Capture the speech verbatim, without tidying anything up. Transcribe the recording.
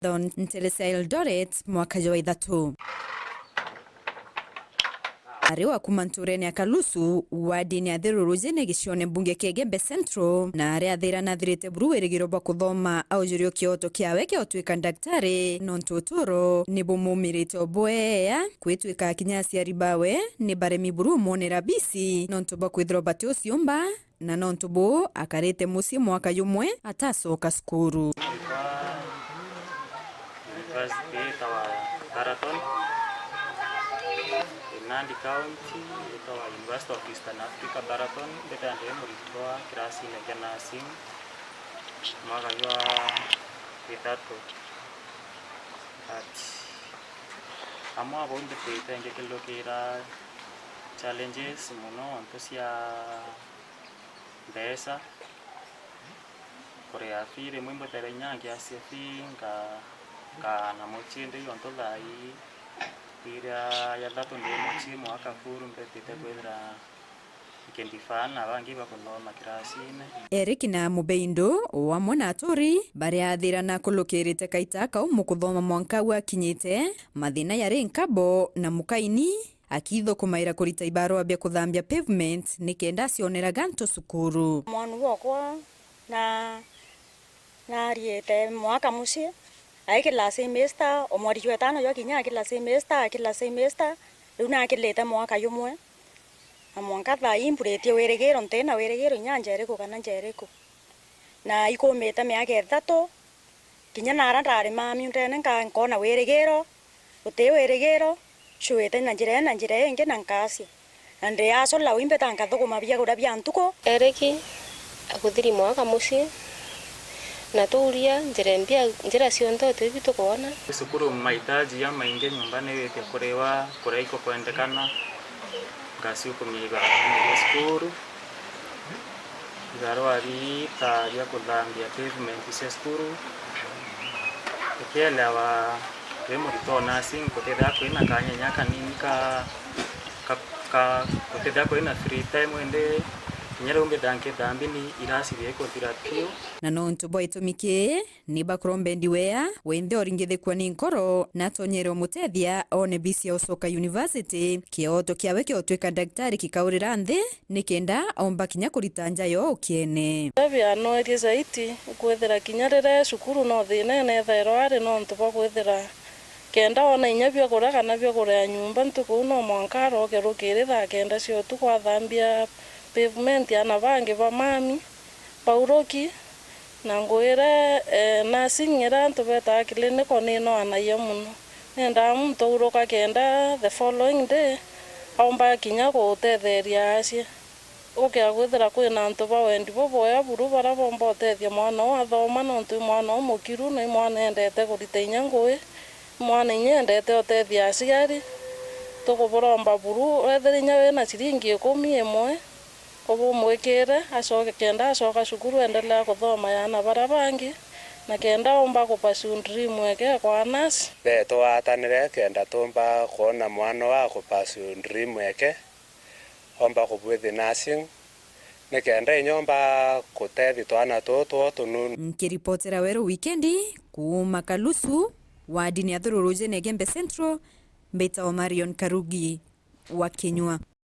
Thon nteere cia Eldoret mwaka jwa ithatu. Ari wa kuuma ntuurene ya Kalusu, wardini ya Thirurujene gicione mbunge kia Igembe Central, na ari athira nathirite buru wirigiro bwa kuthoma, aujurio kioto kiawe kia utwika ndaktari, nontu uturo ni bumumirite ubwea, kwitwika kinya aciari bawe ni baremi buru umwonera bisi, nontu bwa kwithirwa bati uciumba, na nontu buu akarite mucii mwaka jumwe atacoka cukuru. Nilikuwa university itawa Baraton, in Nandi County, itawa University of Eastern Africa, Baraton, mbita ndi muritwa kirasine kia nursing, mwaka jwa ithatu. But amwe abo mbitite ngikilukira challenges mono, ntu cia mbeca, kuria fee, rimwe imbutera inya nkiacia fee, nka-, nkaana mucii, ndi yo ntu thaa ii, iria ya thatu ndi mucii mwaka furu, mbitite kwithira nkindifaa na bangi bakuthoma kirasine. Eric na Mubeindo, o amwe na aturi, baria athira na kulukirite kaita kau mukuthoma mwanka au akinyite, mathina yari nkabo na mukaini, akithukumaira kurita ibarua bia kuthambia pavement nikenda acioneraga ntu cukuru. Mwana wokwa na, nariite mwaka mucii, aikila semester, o mweri jwa itano jwakinya akila semester, akila semester, riu nakilite mwaka jumwe. Na mwanka thaa ii mburitie wirigiro, ntina wirigiro inya njeriku kana njeriku. Na ikumite miaka ithatu, kinya nara ndari mami undene nka-, nkona wirigiro, guti wirigiro, ncwite na njira ii na njira ingi na nkacia. Na ndi hustler, imbita nkathukuma biaguria bia ntuku. Eriki akuthiri mwaka mucii, na tuuria njira mbia, njira cionthe uti bitu kwona. Cukuru mahitaji jamaingi nyomba ni witie kuriwa, kuria ikukwendekana, ngaciukumia ibarua bia cukuru. Ibarua bita bia kuthambia pavement cia cukuru. Ukielewa wi muritwa o nursing, kutithira kwina kanya inya kanini ka, ka, ka, kutithira kwina free time, indi kinya riu mbithaa nkithambia ni irasi bia ikuthira piu. Na nontu bwa itumi kii, ni bakurombendi wea, wenthe oringithikua ni nkoro, natonyere umutethia one bisi ya ucoka university, kioto kiawe kia utwika daktari kikaurira nthi, nikenda omba kinya kurita nja yo ukiene. Bianoerie zaidi, ukwithira kinya riria e cukuru no thinene ethairwa ari nontu bwa kwithira kenda ona inya bia kuria kana bia kuria nyumba ntuku, no mwanka aroke rukiri thaa kenda cia utuku athambia pavement ana bangi ba mami bauruki. Na ngugi iria, eh, nursing iria antu betaa clinical ni noanagia mono. Nendaa muntu auruka kenda the following day aumba kinya gutetheria acie. Ukia kwithira kwina antu ba wendi buboya buru baria boomba utethia mwana uu athoma, nontu i mwana umukiru na i mwana eendete kurita inya ngugi, i mwana inya eendete utethia aciari. Tukuburomba buru, wethira inya wina ciringi ikumi imwe, ubumwikire, acoke kenda acoka cukuru, endelea kuthoma ya ana baria bangi, na kenda umba ku pursue dream yake kwa nurse. Betwatanire kenda tumba kwona mwana wa ku pursue dream yake, omba kubwithi nursing, nikenda inyomba kutethi twana tuu twoo tununu. Nkiripotera Weru Wikendi kuuma Kalusu, wardini ya Thururujene Igembe Central, mbitagwa Marion Karugi wa Kinyua.